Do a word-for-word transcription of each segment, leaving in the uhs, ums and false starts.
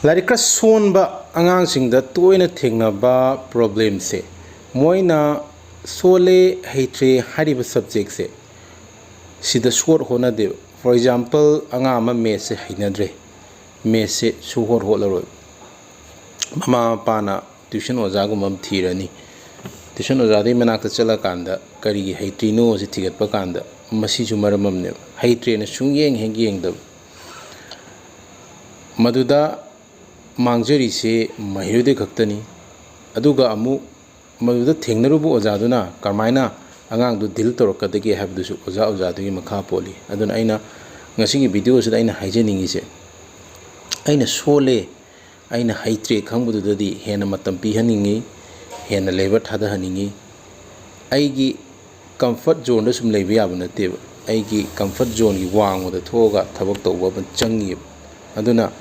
ꯂꯥꯏꯔꯤꯛ ꯈꯔ ꯁꯣꯟꯕ ꯑꯉꯥꯡꯁꯤꯡꯗ ꯇꯣꯏꯅ ꯊꯦꯡꯅꯕ problemꯁꯦ, ꯃꯣꯏꯅ ꯁꯣꯜꯂꯦ, ꯍꯩꯇ꯭ꯔꯦ ꯍꯥꯏꯔꯤꯕ subjectꯁꯦ, ꯁꯤꯗ ꯁꯨꯛꯍꯣꯠ ꯍꯣꯠꯅꯗꯦꯕ꯫ For example, ꯑꯉꯥꯡ ꯑꯃ mathsꯁꯦ ꯍꯩꯅꯗ꯭ꯔꯦ, mathsꯁꯦ ꯁꯨꯛꯍꯣꯠ ꯍꯣꯠꯂꯔꯣꯏ꯫ ꯃꯃꯥ ꯃꯄꯥꯅ tuition ꯑꯣꯖꯥꯒꯨꯝꯕ ꯑꯃ ꯊꯤꯔꯅꯤ꯫ Tuition ꯑꯣꯖꯥꯗꯨꯒꯤ ꯃꯅꯥꯛꯇ ꯆꯠꯂꯀꯥꯟꯗ ꯀꯔꯤꯒꯤ ꯍꯩꯇ꯭ꯔꯤꯅꯣ ꯁꯤ ꯊꯤꯒꯠꯄ ꯀꯥꯟꯗ, ꯃꯁꯤꯁꯨ ꯃꯔꯝ ꯑꯃꯅꯦꯕ꯫ ꯍꯩꯇ꯭ꯔꯦꯅ ꯁꯨꯡꯌꯦꯡ ꯍꯦꯛ ꯌꯦꯡꯗꯕ꯫ ꯃꯗꯨꯗ ꯃꯥꯡꯖꯔꯤꯁꯦ ꯃꯍꯩꯔꯣꯏꯗ ꯈꯛꯇꯅꯤ꯫ ꯑꯗꯨꯒ ꯑꯃꯨꯛ ꯃꯗꯨꯗ ꯊꯦꯡꯅꯔꯨꯕ ꯑꯣꯖꯥꯗꯨꯅ ꯀꯔꯝꯍꯥꯏꯅ ꯑꯉꯥꯡꯗꯨ deal ꯇꯧꯔꯛꯀꯗꯒꯦ ꯍꯥꯏꯕꯗꯨꯁꯨ ꯑꯣꯖꯥ ꯑꯣꯖꯥꯗꯨꯒꯤ ꯃꯈꯥ ꯄꯣꯜꯂꯤ꯫ ꯑꯗꯨꯅ ꯑꯩꯅ ꯉꯁꯤꯒꯤ videoꯁꯤꯗ ꯑꯩꯅ ꯍꯥꯏꯖꯅꯤꯡꯉꯤꯁꯦ, ꯑꯩꯅ ꯁꯣꯜꯂꯦ, ꯑꯩꯅ ꯍꯩꯇ꯭ꯔꯦ ꯈꯪꯕꯗꯨꯗꯗꯤ ꯍꯦꯟꯅ ꯃꯇꯝ ꯄꯤꯍꯟꯅꯤꯡꯉꯤ, ꯍꯦꯟꯅ labour ꯊꯥꯗꯍꯟꯅꯤꯡꯉꯤ꯫ ꯑꯩꯒꯤ comfort zoneꯗ ꯁꯨꯝ ꯂꯩꯕ ꯌꯥꯕ ꯅꯠꯇꯦꯕ꯫ ꯑꯩꯒꯤ comfort zoneꯒꯤ ꯋꯥꯡꯃꯗ ꯊꯣꯛꯑꯒ ꯊꯕꯛ ꯇꯧꯕ ꯑꯃ ꯆꯪꯉꯤꯕ꯫ ꯑꯗꯨꯅ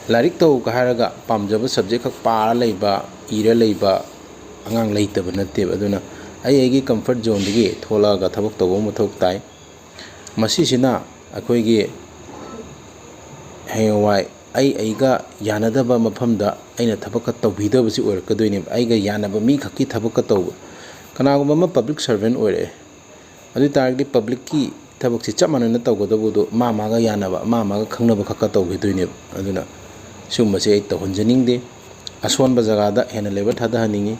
ꯂꯥꯏꯔꯤꯛ ꯇꯧꯒꯦ ꯍꯥꯏꯔꯒ ꯄꯥꯝꯖꯕ subject ꯈꯛ ꯄꯥꯔ ꯂꯩꯕ, ꯏꯔ ꯂꯩꯕ ꯑꯉꯥꯡ ꯂꯩꯇꯕ ꯅꯠꯇꯦꯕ꯫ ꯑꯗꯨꯅ ꯑꯩ ꯑꯩꯒꯤ comfort zoneꯗꯒꯤ ꯊꯣꯛꯂꯛꯑꯒ ꯊꯕꯛ ꯇꯧꯕ ꯑꯃ ꯃꯊꯧ ꯇꯥꯏ꯫ ꯃꯁꯤꯁꯤꯅ ꯑꯩꯈꯣꯏꯒꯤ ꯍꯌꯦꯡꯋꯥꯏ ꯑꯩ ꯑꯩꯒ ꯌꯥꯅꯗꯕ ꯃꯐꯝꯗ ꯑꯩꯅ ꯊꯕꯛꯀ ꯇꯧꯕꯤꯗꯕꯁꯤ ꯑꯣꯏꯔꯛꯀꯗꯣꯏꯅꯦꯕ꯫ ꯑꯩꯒ ꯌꯥꯅꯕ ꯃꯤ ꯈꯛꯀꯤ ꯊꯕꯛꯀ ꯇꯧꯕ꯫ ꯀꯅꯥꯒꯨꯝꯕ ꯑꯃ public servant ꯑꯣꯏꯔꯛꯑꯦ, ꯑꯗꯨ ꯑꯣꯏ ꯇꯥꯔꯒꯗꯤ publicꯀꯤ ꯊꯕꯛꯁꯤ ꯆꯞ ꯃꯥꯟꯅꯅ ꯇꯧꯒꯗꯕꯗꯣ ꯃꯥ ꯃꯥꯒ ꯌꯥꯅꯕ, ꯃꯥ ꯃꯥꯒ ꯈꯪꯅꯕ ꯈꯛꯀ ꯇꯧꯈꯤꯗꯣꯏꯅꯦꯕ꯫ ꯑꯗꯨꯅ ꯁꯤꯒꯨꯝꯕꯁꯦ ꯑꯩ ꯇꯧꯍꯟꯖꯅꯤꯡꯗꯦ꯫ ꯑꯁꯣꯟꯕ ꯖꯒꯥꯗ ꯍꯦꯟꯅ labour ꯊꯥꯗꯍꯟꯅꯤꯡꯉꯤ꯫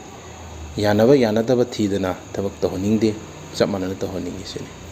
ꯌꯥꯅꯕ ꯌꯥꯅꯗꯕ ꯊꯤꯗꯅ ꯊꯕꯛ ꯇꯧꯍꯟꯅꯤꯡꯗꯦ꯫ ꯆꯞ ꯃꯥꯟꯅꯅ ꯇꯧꯍꯟꯅꯤꯡꯉꯤ ꯁꯤꯅꯤ꯫